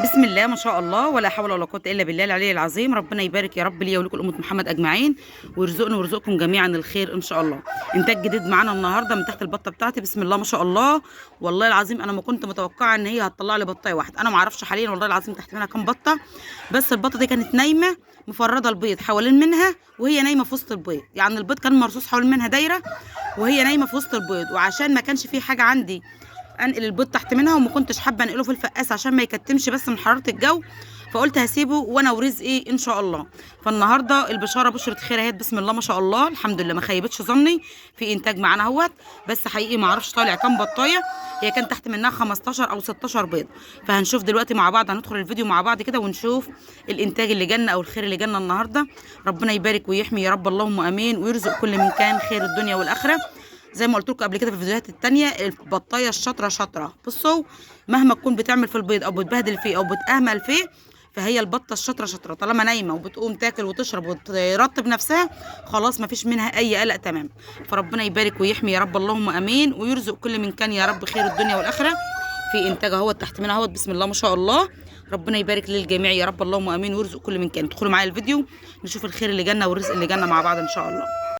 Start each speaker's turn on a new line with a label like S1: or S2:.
S1: بسم الله ما شاء الله، ولا حول ولا قوة الا بالله العلي العظيم. ربنا يبارك يا رب ليا ولكم امه محمد اجمعين، ويرزقنا ويرزقكم جميعا الخير ان شاء الله. انتاج جديد معانا النهارده من تحت البطة بتاعتي، بسم الله ما شاء الله. والله العظيم انا ما كنت متوقعه ان هي هتطلع لي بطايه واحدة، انا ما اعرفش حاليا والله العظيم تحت منها كام بطه، بس البطة دي كانت نايمة مفرده البيض حوالين منها وهي نايمة في وسط البيض، يعني البيض كان مرصوص حوالين منها دايرة وهي نايمة في وسط البيض. وعشان ما كانش في حاجة عندي انقل البيض تحت منها، وما كنتش حابة انقله في الفقاس عشان ما يكتمش بس من حرارة الجو، فقلت هسيبه وانا ورزقي ان شاء الله. فالنهارده البشارة بشره خير اهيت، بسم الله ما شاء الله، الحمد لله ما خيبتش ظني في انتاج معانا اهوت. بس حقيقي ما اعرفش طالع كام بطايه، هي كان تحت منها 15 او 16 بيض. فهنشوف دلوقتي مع بعض، هندخل الفيديو مع بعض كده ونشوف الانتاج اللي جالنا او الخير اللي جالنا النهارده. ربنا يبارك ويحمي يا رب، اللهم امين، ويرزق كل من كان خير الدنيا والاخرة. زي ما قلت لكم قبل كده في الفيديوهات التانية، البطايه الشاطره شاطرة. بصوا، مهما تكون بتعمل في البيض او بتبهدل فيه او بتأهمل فيه، فهي البطة الشاطره شاطرة. طالما نايمة وبتقوم تاكل وتشرب وترطب نفسها، خلاص مفيش منها اي قلق، تمام. فربنا يبارك ويحمي يا رب، اللهم امين، ويرزق كل من كان يا رب خير الدنيا والاخرة. في انتاج اهوت تحت منها اهوت، بسم الله ما شاء الله. ربنا يبارك للجميع يا رب، اللهم امين، ويرزق كل من كان. ادخلوا معايا الفيديو نشوف الخير اللي جالنا والرزق اللي جالنا مع بعض ان شاء الله.